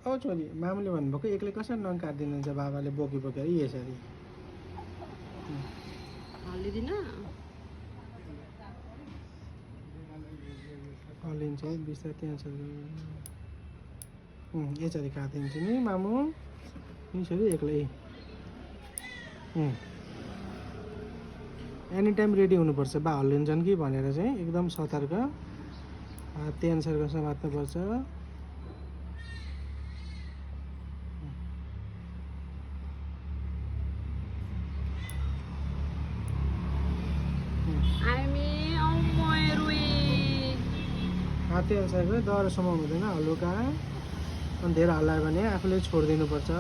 औ छोरी मामुले भन्नुभएको एक्लै कसरी नङ काटिदिनुहुन्छ बाबाले बोकी बोकेर यसरी हालिदिन हल्लिन्छ है बिस्तारै त्यहाँ छ यसरी काटिदिन्छु नि मामु नि छोरी एक्लै एनी टाइम रेडी हुनुपर्छ बा हल्लिन्छन् कि भनेर चाहिँ एकदम सतर्क त्यही अनुसारको समात्नुपर्छ त्यही अनुसारको दर समाउनु हुँदैन हलुका अनि धेरै हल्लायो भने आफूले छोडिदिनुपर्छ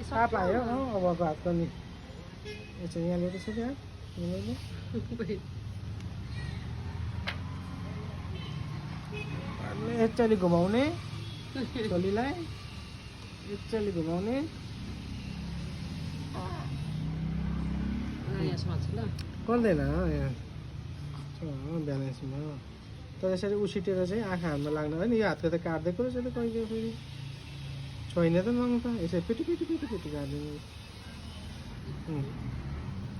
साप आयो अबको हात पनि यसो यहाँ लिएर छ क्या एकचोटि घुमाउने छोलीलाई एकचोटि घुमाउने गर्दैन यहाँ बिहानैसम्म तर यसरी उसिटेर चाहिँ आँखा हानमा लाग्नु होइन यो हातको त काट्दै रहेछ त कहिले फेरि छैन त नङ त यसरी पिटी पिटी पिटी पिटी काटिदिनु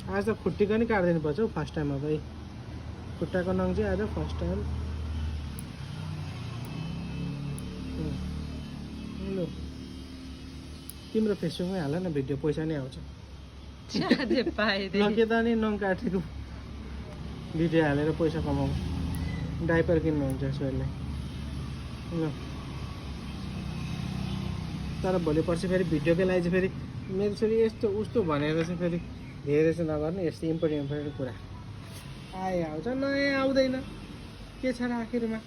आज त खुट्टीको नि काटिदिनु पर्छ हौ फर्स्ट टाइम अब है खुट्टाको नङ चाहिँ आज फर्स्ट टाइम लु तिम्रो फेसबुकमै हाल न भिडियो पैसा नै आउँछ लकेता नि नङ काटेको भिडियो हालेर पैसा कमाऊ डाइपर किन्नुहुन्छ छोरीलाई ल तर भोलि पर्सि फेरि भिडियोकै लागि चाहिँ फेरि मेरो छोरी यस्तो उस्तो भनेर चाहिँ फेरि धेरै चाहिँ नगर्नु यस्तो इम्पोर्टेन्ट कुरा आइहाल्छ नयाँ आउँदैन के छ र आखिरमा